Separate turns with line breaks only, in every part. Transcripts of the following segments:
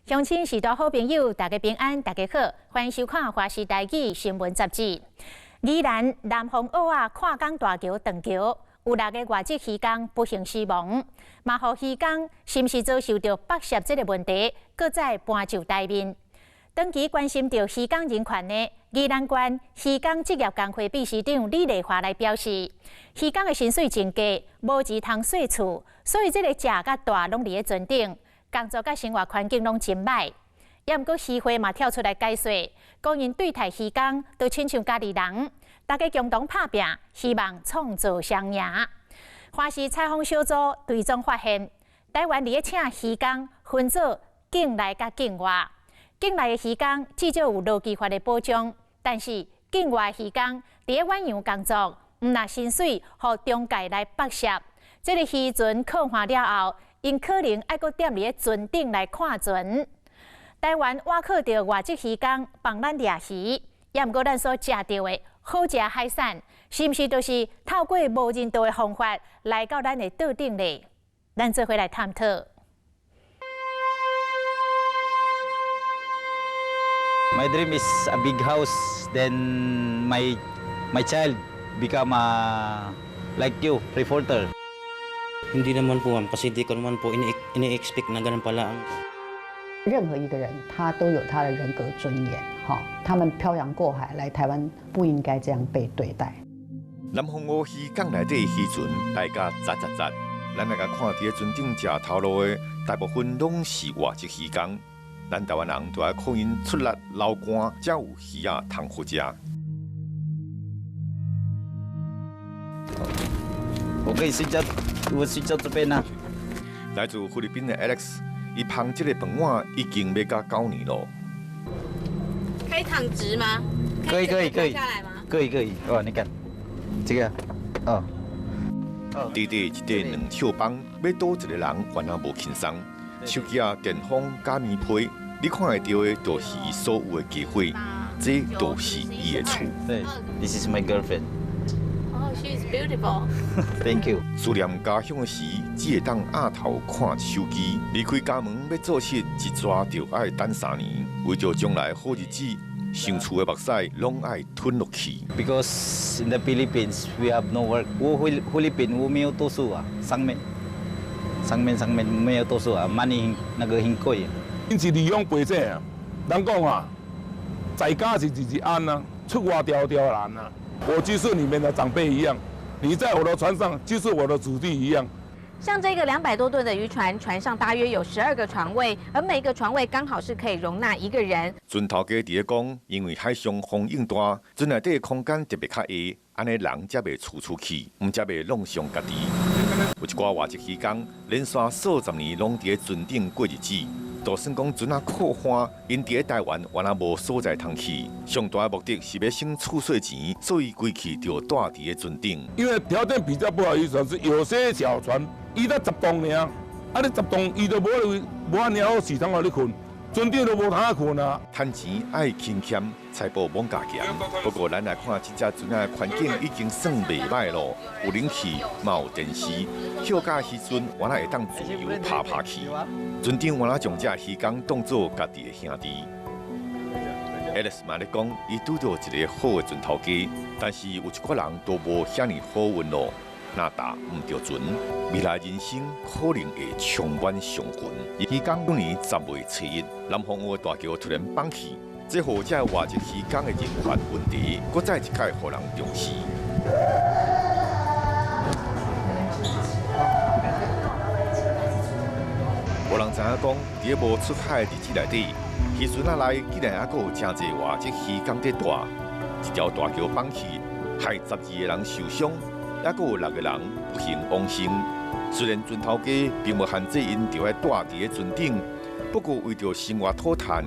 鄉親序大好朋友，大家平安，大家好，歡迎收看《華視台語新聞雜誌》。宜蘭南風澳仔跨江大橋斷橋，有六个外籍漁工不幸死亡，嘛予漁工是毋是遭受著剝削這个問題，閣再搬上台面。長期關心著漁工人權的宜蘭縣漁工職業工會秘書長李麗華來表示，漁工的薪水真低，無錢通稅厝，所以這个食佮蹛攏佇咧船頂。工作佮生活環境攏真䆀，猶毋過漁會嘛跳出來解說，講𪜶對待漁工都親像家己人，大家共同拍拚，希望創造雙贏。華視採訪小組追蹤發現，台灣佇咧請漁工分做境內佮境外，境內的漁工至少有勞基法的保障，但是境外漁工佇咧遠洋工作，毋若薪水予中介來剝削，這个漁船靠岸了後，𪜶可能愛閣踮佇咧船頂來看船。台灣倚靠著外籍漁工幫咱掠魚，猶毋過咱所食著的好食海產，是毋是都是透過無人道的方法來到咱的桌頂呢？咱做伙來探討。
My dream is a big house. Then my child become a like you, reporter.
Hindi naman po, ma'am, kasi hindi ko naman po ini-expect na ganun pala ang
任何一個人，他都有他的人格尊嚴，哈，他們漂洋過海來台灣，不應該這樣被對待。
南風澳漁港內底漁船來甲雜雜雜，咱來共看佇咧船頂食頭路的，大部分攏是外籍漁工。咱台灣人都愛靠𪜶出力流汗，才有魚仔通好食。
我可以睡覺，我睡覺這邊啦。
來自菲律賓的 Alex，伊捧這个飯碗已經欲甲9年囉。
可以躺直嗎？
可以可以可以。
下來嗎？
可以可以。哦，你看，這個，哦。
短短一塊兩尺方，欲倒一个人，原來無輕鬆。手機仔、電風佮棉被，你看會著的，就是伊所有的家伙，這都是伊的厝。
對，This is my girlfriend.
Oh, she's beautiful.
Thank you.
思念家鄉的時，只會當仰頭看手機。離開家門欲做事，一跩就愛等3年。為著將來好日子，想厝的目屎攏愛吞落去。
Because in the Philippines we have no work. 我菲菲律賓我沒有讀書啊，上面上面上面沒有讀書啊，money 那個很貴。
𪜶是離鄉背井啊，人講啊，在家是日日安啊，出外迢迢難啊。我就是你們的長輩一樣，你在我的船上就是我的子弟一樣。
像這個200多噸的漁船，船上大約有12個床位，而每個床位剛好是可以容納一個人。
船頭家佇咧講，因為海上風湧大，船內底空間特別較狹，按呢人才袂出出去，毋才袂弄傷家己。有一寡外籍漁工，連續數十年攏佇咧船頂過日子。就算講船仔靠岸，𪜶佇咧台灣原來無所在通去。上大的目的是欲省厝稅錢，所以規氣就蹛佇咧船頂。
因為條件比較不好，漁船是有些小船，伊才10噸爾，啊你10噸，伊都無無按呢好市場予你睏，船頂都無通仔睏啊。
趁錢愛勤儉，財寶罔加減。不過咱來看這隻船仔的環境已經算袂䆀囉，有冷氣，嘛有電視，歇假時陣原來會當自由趴趴去。船長原來將這漁工當做家己的兄弟。Alex 嘛咧講，伊拄著一个好的船頭家，但是有一寡人都無遐爾好運囉。若踏毋著船，未來人生可能會充滿傷痕。漁工去年10月初1，南風澳大橋突然崩去，這予這外籍漁工的人權問題，閣再一擺予人重視。無人知影講，佇咧無出海的日子內底，漁船仔內竟然猶閣有誠濟外籍漁工佇蹛。一條大橋崩去，害12個人受傷，猶閣有六個人不幸往生。雖然船頭家並無限制𪜶著愛蹛佇咧船頂，不過為著生活討趁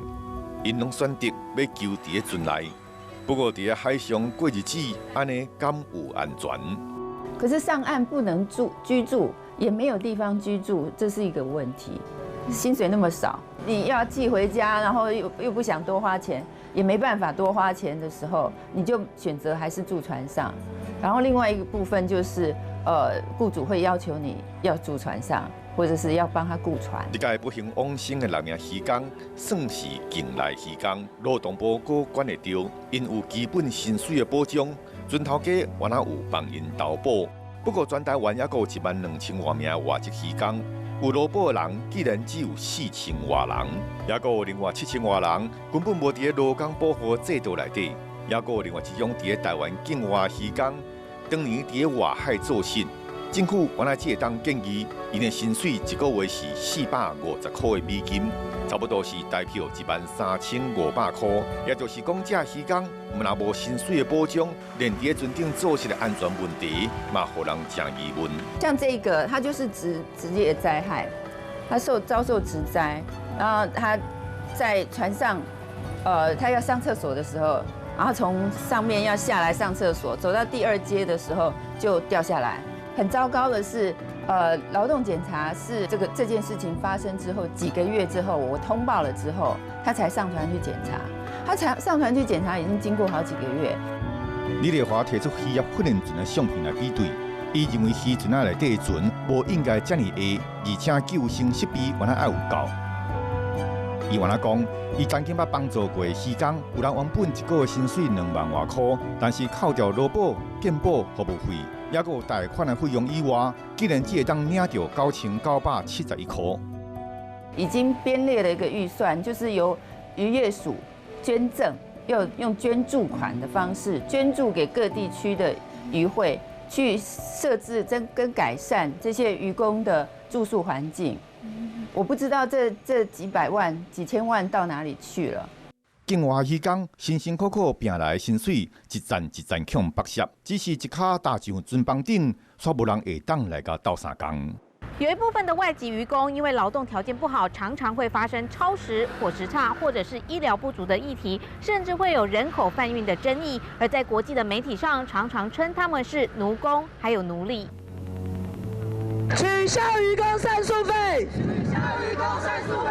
，𪜶攏選擇欲留佇咧船內。不過佇咧海上過日子，按呢敢有安全？
可是上岸不能住居住，也沒有地方居住，這是一個問題。薪水那麼少，你要寄回家，然後又不想多花錢，也沒辦法多花錢的時候，你就選擇還是住船上。然後另外一個部分就是，僱主會要求你要住船上。或者是要幫他顧船。
這個不幸往生的六名漁工，算是境內漁工，勞動部閣管會著，𪜶有基本薪水的保障，船頭家原來有幫𪜶投保。不過全台灣猶閣有1萬2千外名外籍漁工，有勞保的人竟然只有4千外人，猶閣有另外7千外人根本無佇咧勞工保護制度內底，猶閣有另外一種佇咧台灣境外漁工，當年佇咧外海做穡。政府原來只會當建議，𪜶的薪水一個月是450塊的美金，差不多是台票13,500塊。也就是講，這漁工毋但無薪水的保障，連佇咧船頂做穡的安全問題，嘛予人誠疑問。
像這個，他就是職業災害，他遭受職災，然後他在船上，他要上廁所的時候，然後從上面要下來上廁所，走到第二階的時候就掉下來。很糟糕的是，勞動檢查是這件事情發生之後幾個月之後，我通報了之後，他才上船去檢查。他才上船去檢查，已經經過好幾個月。
李麗華提出漁業訓練船的相片來比對，伊認為漁船仔內底的船無應該遮爾下，而且救生設備原來愛有夠。伊原來講，伊曾經捌幫助過漁工，有人原本一個月薪水2萬外塊，但是扣掉勞保、健保、服務費，猶閣有貸款的費用以外，竟然只會當領著9971塊。
已經編列了一個預算，就是由漁業署捐贈，要用捐助款的方式捐助給各地區的漁會，去設置跟改善這些漁工的住宿環境。我不知道這幾百萬、幾千萬到哪裡去了。
境外漁工辛辛苦苦拚來薪水，一層一層予人剝削，只是一跤踏上船枋頂，煞無人會當來共鬥相共。
有一部分的外籍漁工因為勞動條件不好，常常會發生超時、伙食差，或者是醫療不足的議題，甚至會有人口販運的爭議。而在國際的媒體上，常常稱他們是奴工，還有奴隸。
取消漁工贍宿費，取消漁工贍宿費，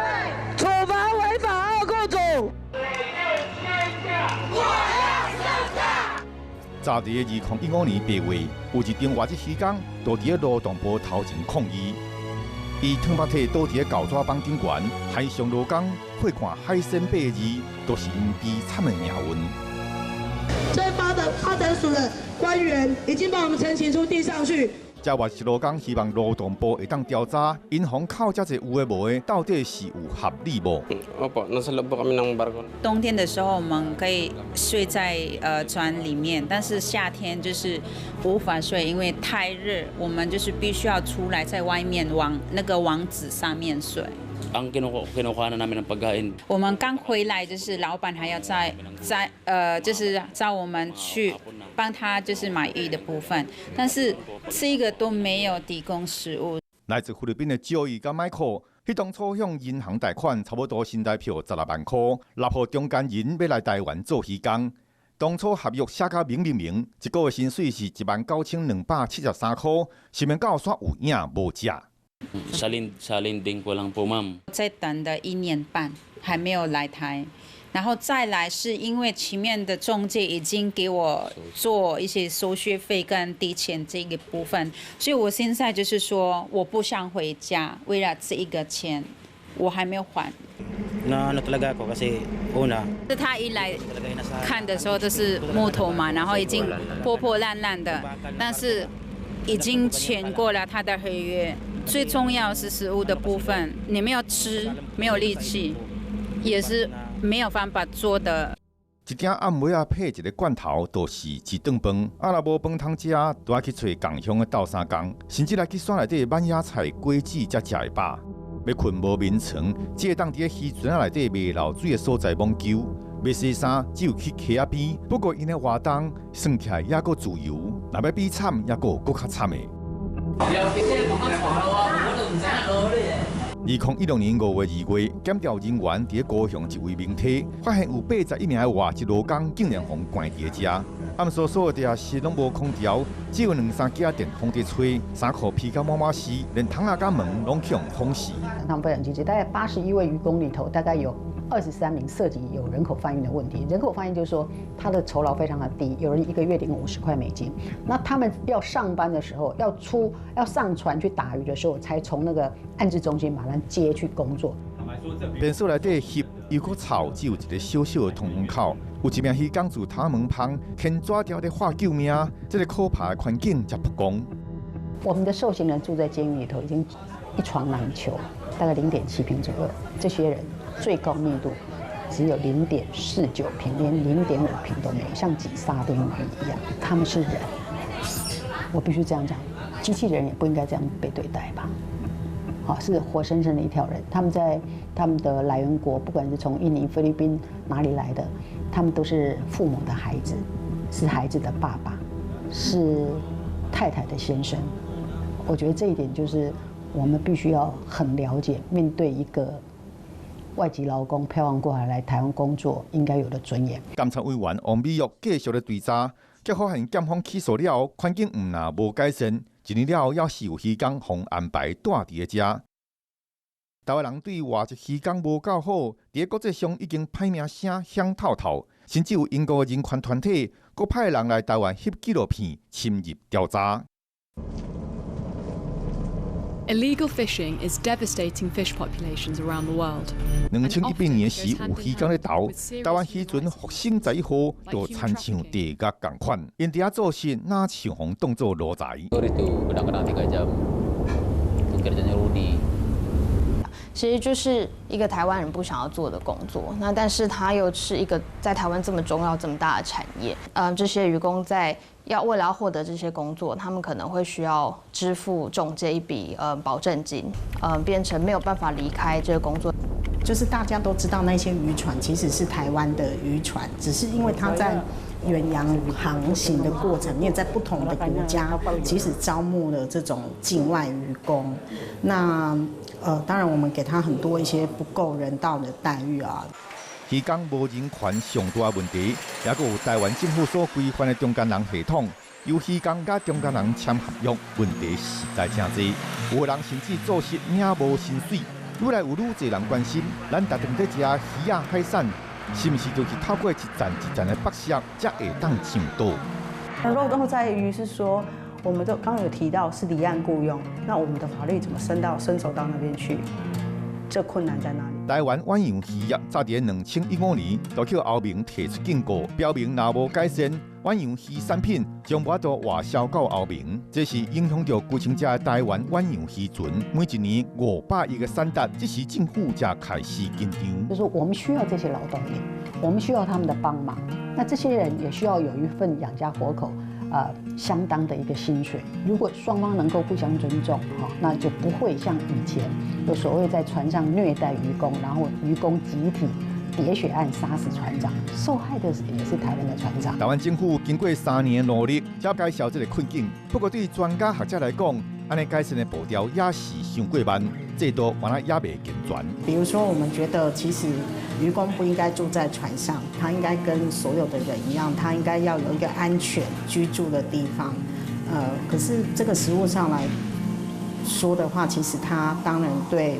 處罰違法二雇主。
我要上架。早佇2015年8月，有一陣外籍漁工就佇咧勞動部頭前抗議，伊褪目體倒佇咧厚紙板頂懸，海上勞工歲看海鮮八字，都是𪜶悲慘的命運。
這發展署的官員已經把我們陳情書遞上去。
這外籍勞工希望勞動部會當調查，銀行扣遮濟有的無的，到底是有合理無？
冬天的時候我們可以睡在船裡面，但是夏天就是無法睡，因為太熱，我們就是必須要出來在外面網那個網子上面睡。我們剛回來，就是老闆還要再就是找我們去幫他就是買魚的部分，但是這個都沒有提供食物。
來自菲律賓的焦伊佮麥克，彼當初向銀行貸款差不多新台票16萬塊，納予中間人欲來台灣做漁工。當初合約寫甲明明明，一個月薪水是19,273塊，想袂到煞有影無跡。
再等了一年半，還沒有來台，然後再來是因為前面的中介已經給我做一些手續費跟提錢這個部分，所以我現在就是說我不想回家，為了這一個錢，我還沒有還。是他一來看的時候都是木頭嘛，然後已經破破爛爛的，但是已經簽過了他的合約。最重要是食物的部分，你沒有吃，沒有力氣，也是沒有辦法做的。
一鼎暗暝仔配一个罐頭，就是一頓飯。啊，若無飯通食，就愛去揣仝鄉的鬥相共，甚至來去山內底挽野菜、果子才食會飽。欲睏無眠床，只會當佇咧漁船仔內底袂漏水的所在摸究。欲洗衫，只有去溪仔邊。不過𪜶的活動算起來猶閣自由，若欲比慘，猶閣有閣較慘的。2016年5月2月，檢調人員佇咧高雄一位明體，發現有81名的外籍勞工竟然予人關佇咧遮。暗嗖嗖的地下室攏無空調，只有兩三支電風佇吹，衫褲披甲滿滿濕，連窗仔佮門攏予人風死。
他們非常積極，大概81位漁工裡頭，大概有23名涉及有人口販運的問題。人口販運就是說，他的酬勞非常的低，有人一個月領50塊美金。那他們要上班的時候，要上船去打魚的時候，才從那個安置中心把他接去工作。
便所內底翕又閣臭，只有一个小小的通風口。有一名漁工自頭毛芳牽紙條咧喊救命，這个可怕的環境才曝光。
我們的受刑人住在監獄裡頭，已經一床難求，大概0.7坪左右。這些人最高密度只有0.49坪，連0.5坪都沒有，像擠沙丁魚一樣。他們是人，我必須這樣講，機器人也不應該這樣被對待吧？好，是活生生的一條人。他們在他們的來源國，不管是從印尼、菲律賓哪裡來的，他們都是父母的孩子，是孩子的爸爸，是太太的先生。我覺得這一點就是我們必須要很了解，面對一個外籍勞工漂洋過海來台灣工作應該有的尊嚴。
監察委員王美玉繼續咧追查，結果發現檢方起訴了後，環境毋但無改善，一年了後猶是有漁工予安排蹛佇咧遮。台灣人對外籍漁工無夠好，佇國際上已經歹名聲響透透，甚至有英國的人權團體閣派人來台灣翕紀錄片，深入調查。
Illegal fishing is devastating fish populations around the world.
2018年時有漁工咧投，台灣漁船復興11號就親像地獄仝款，𪜶佇遐做事，若像予人當做奴才。
Itu kadang-kadang 3 jam, itu kerjanya Rudi.
其實就是一個台灣人不想要做的工作，那但是它又是一個在台灣這麼重要、這麼大的產業。這些漁工在要為了要獲得這些工作，他們可能會需要支付中介一筆保證金，變成沒有辦法離開這個工作。
就是大家都知道那些漁船其實是台灣的漁船，只是因為它在遠洋航行的過程面，在不同的國家，其實招募了這種境外漁工。那當然我們給他很多一些不夠人道的待遇啊。
漁工無人權上大問題，也閣有台灣政府所規範的中間人系統，由漁工佮中間人簽合約，問題實在誠濟。有的人甚至做事領無薪水，愈來有愈濟人關心，咱逐頓咧食魚仔海產，是毋是就是透過一層一層的剝削，才會當上桌？
漏洞在於是說，我們都剛剛有提到是離岸僱傭，那我們的法律怎麼伸手到那邊去？這困難在哪裡？
台灣遠洋漁業早佇2015年就去歐盟提出警告，表明若無改善，遠洋漁產品將無法度外銷到歐盟。這是影響著幾千隻台灣遠洋漁船，每一年500億的產值，這時政府才開始緊張。
就是我們需要這些勞動力，我們需要他們的幫忙。那這些人也需要有一份養家活口，相當的一個薪水。如果雙方能夠互相尊重，哈，那就不會像以前有所謂在船上虐待漁工，然後漁工集體喋血案殺死船長，受害的也是台灣的船長。
台灣政府經過3年努力，才解消這个困境。不過對專家學者來講，按呢改善的步調也是傷過慢，制度原來也袂健全。
比如說，我們覺得其實漁工不應該住在船上，他應該跟所有的人一樣，他應該要有一個安全居住的地方。可是這個實務上來說的話，其實他當然對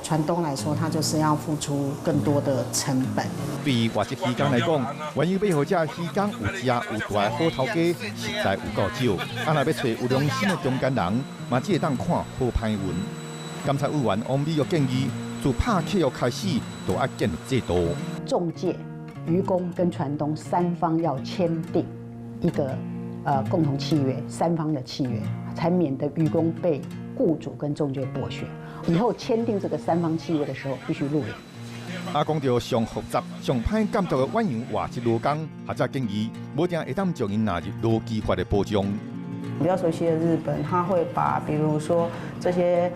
船東來說，他就是要付出更多的成本。
對外籍漁工來講，願意欲予這漁工有食有蹛的好頭家，實在有夠少。啊，若欲揣有良心的中間人，嘛只會當看好歹運。監察委員王美玉建議，自拍契約開始，就愛建立制度。
中介、漁工跟船東三方要簽訂一個共同契約，三方的契約，才免得漁工被雇主跟中介剝削。以後簽訂這個三方契約的時候，必須錄影。
啊，講著上複雜、上歹監督的遠洋外籍勞工，學者建議，無定會當將𪜶納入勞基法的保障。
比較熟悉的日本，他會把比如說這些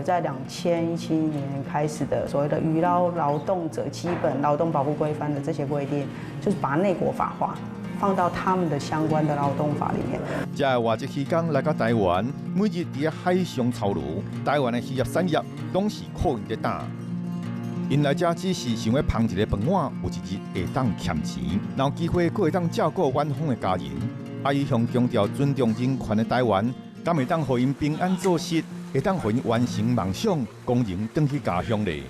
在2017年開始的所謂的漁撈勞動者基本勞動保護規範的這些規定，就是把內國法化，放到他們的相關的勞動法裡面。
這外籍漁工來到台灣，每日佇海上操勞，台灣的漁業產業攏是靠𪜶佇擔。𪜶來遮只是想欲捧一个飯碗，有一日會當儉錢，若有機會閣會當照顧遠方的家人。啊，一向強調尊重人權的台灣，敢會當予𪜶平安做事，會當予𪜶完成夢想，光榮轉去家鄉咧？